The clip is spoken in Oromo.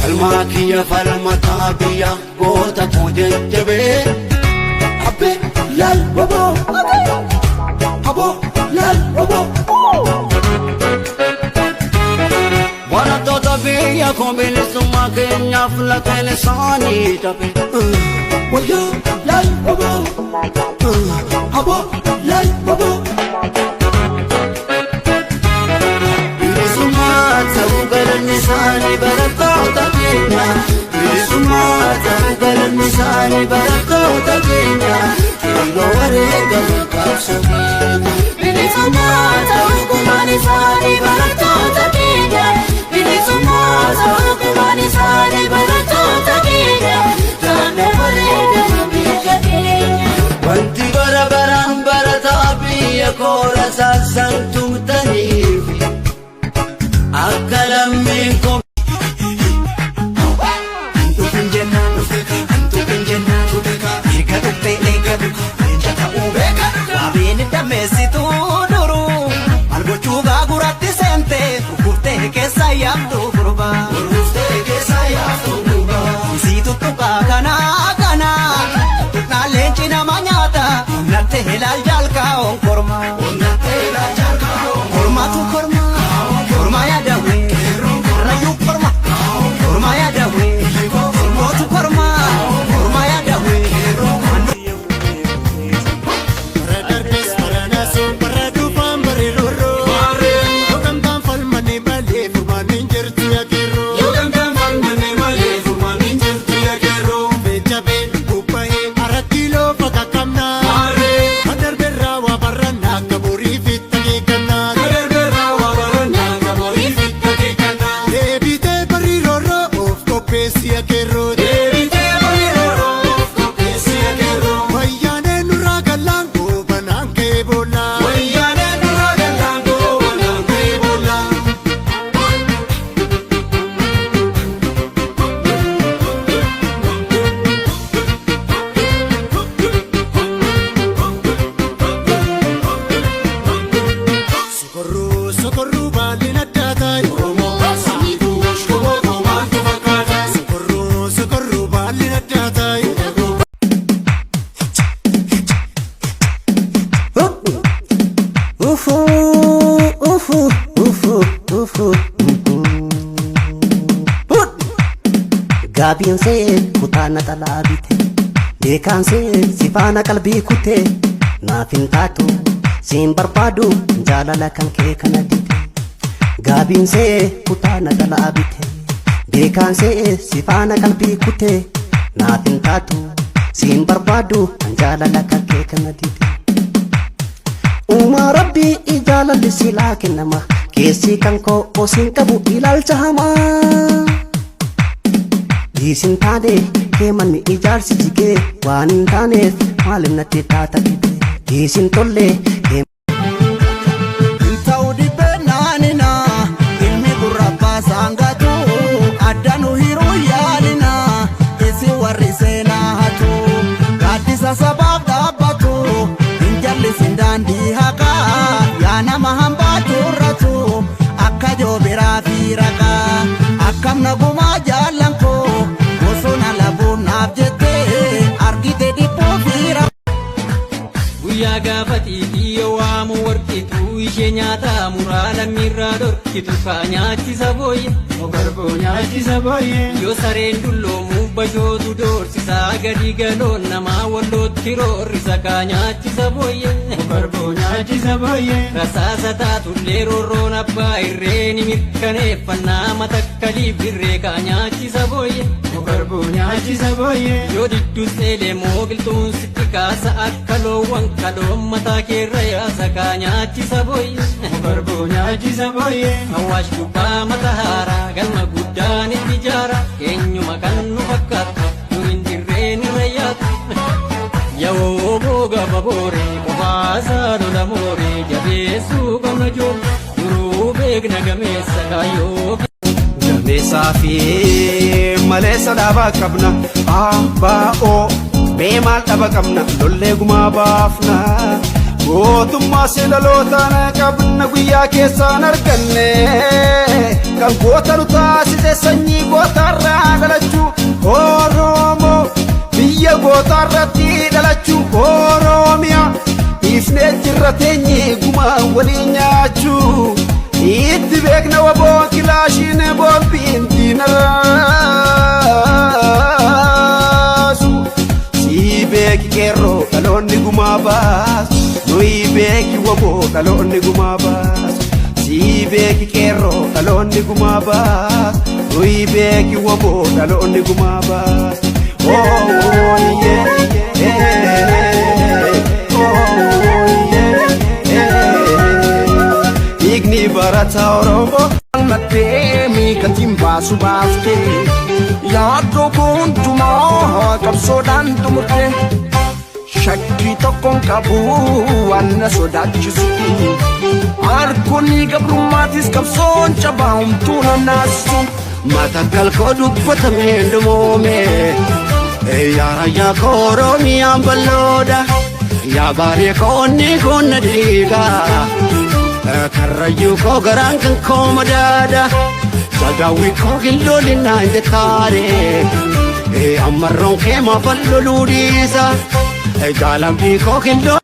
Falmaa kiyya falmataa biyya goota koo jajjabee. Abbee laal waboo. Aboo laal waboo. Barattoota biyya koo bilisummaa keenyaaf lafeen isaanii cabe. Wayyaa laal waboo. Aboo laal waboo. Bilisummaa ta'uu galanni isaanii barattoota keenya. Bilisummaa ta'uu galanni isaanii barattoota keenya. Qeerroo wareegama qabsoo keenya. Bilisummaa ta'uu gumaan isaanii barattoota keenya. Bilisummaa ta'uu gumaan isaanii barattoota keenya. Jaanna wareegama biyya keenya. Wanti bara baraan barataa biyya koora saaksan tumtaniif akka lammiin koo. Dhufin jennaan dhufe, dhufin jennaan dhufe, erga dhuftee eeggatu, leenca ta'uu beeka. Waabeen dammeessituu duruu, maal gochuu gaaguratti seente, gurguftee keessa yaaftu gurbaa. Gurguftee keessa yaaftu gurbaa. Isii tuttuqaa kanaa kanaa, tuttuqnaan leenci nama nyaata, onnattee ilaal jaalkaa onkormaa. Onnattee ilaal jaalkaa onkormaa. Kormaatu kormaa, kormaa yaadawee, karrayyuu korma, kormaa yaadawee, kormootu kormaa, kormaa yaadawee. Bara darbes bara naasuu bara dhufaan barri roorroo. Yoo gamtaan falmanne malee furmaanni hin jirtu yaa qeerroo. Yoo gamtaan falmanne malee furmaanni hin jirtu yaa qeerroo. Jabee bubbahee aratti loofa qaqqabnaa. Kan darbeerraa waa barannaa akka boriif itti akeekannaa. Kan darbeerraa waa barannaa akka boriif itti akeekannaa. Deebitee barri roorroo of qopheessi yaa qeerroo. Deebitee barri roorroo of qopheessi yaa qeerroo. Wayyaaneen nurraa gallaan goobanaan ka'ee boollaa. Wayyaaneen nurraa gallaan goobanaan ka'ee boollaa. Sokorruu sokorruu baalli addaa taa'e. Oromoo samiituu komoo komaantu fakkaata. Sokorruu sokorruu baalli addaa taa'e. Ufu, ufu, ufu, ufu. Gaabiin see kutaa na xalaa bite, beekaan see si faana qalbii kute, naaf hin taatu siin barbaadu jaalala kan kee kana dide. Gaabiin see kutaa na xalaa bite, beekaan see si faana qalbii kute, naaf hin taatu siin barbaadu jaalala kan kee kana dide. Uumaa rabbii jaalalli silaa kennama, keessi kan koo osiin qabu ilaalcha hamaa. Dhiisin taane kee manni ijaarsi jigee waan hin taaneef maaliif natti taata dhibee. Dhiisin tolle kee. Ta'u dhibbee naanina ilmi gurra baasaan gatu adda nu hiruu yaalina isin warri seenaa hatu gaaddisa sabaaf dhaabbatu hin jallisin daandii haqaa yaa nama hambaa turratu akka joobiraa fi raqaa akkam nagumaa jaallan koo bosona labuun naaf jettee argite dhibbuu fi Guyyaa gaafa xiiqii waamu warqituu ishee nyaata muraa lammiirraa dhorkitu kaa nyaachisa booyye. Ogarboo nyaachisa booyyee. Yoo sareen dulloomuuf bashootu doorsisaa gadi galoon namaa wallootti roorrisa kaa nyaachisa booyye. Ogarboo nyaachisa booyyee. Rasaasa taatullee roorroon abbaa irree ni mirkaneeffannaa matakkaliif dirree kaa nyaachisa booyye. Ogarboo nyaachisa booyyee. Yoo diddus eelee mooqiltuun sitti kaasa akka loowwan kaloon mataa keerra yaasa kaa nyaachisa booyye. Ogarboo nyaachisa booyyee. Awaash gubbaa mata haaraa galma guddaan itti ijaara eenyuma kan nu fakkaatu duriin dirreen irra yaatu. Yaa'oo booga babooree qofaasaa lola mooree jabeessuu qabna joo duruu beekna gameessa kaayyoo. Gameessaa fi maleessa dhaabaa qabna. A, B, O, mee maal dhaba qabna? Lollee gumaa baafna. Gootummaa seelalootaan qabna guyyaa keessaan arganne. Kan goota nu taasise sanyii gootarraa. gumaa baas. Nuyi beeki woboo dhaloonni gumaa baas. Sii beeki qeerroo dhaloonni gumaa baas. Nuyi beeki woboo dhaloonni gumaa baas. Oh, yeah, yeah. Oh, yeah, yeah. Dhiigni barataa Oromoo. Mattee miikatiin baasu baaftee yaaddoo hundumaa qabsoodhaan xumurte shakkii tokkoon qabu waan na sodaachisu harkoonni gabrummaatis qabsoon cabaa humtuu na naasisu. Matakkal koo dubbatamee dhumuume. Yaa raayyaa koo Oromiyaan bal'oodha. Yaa baaree koo onni kun na dhiiga. Karrayyuu koo garaan kan koo madaada. Sadaawwi koo gilloolinnaan jettaare. Ammarroon kee maafan loluu dhiisa. Jaalambii koo gilloolii.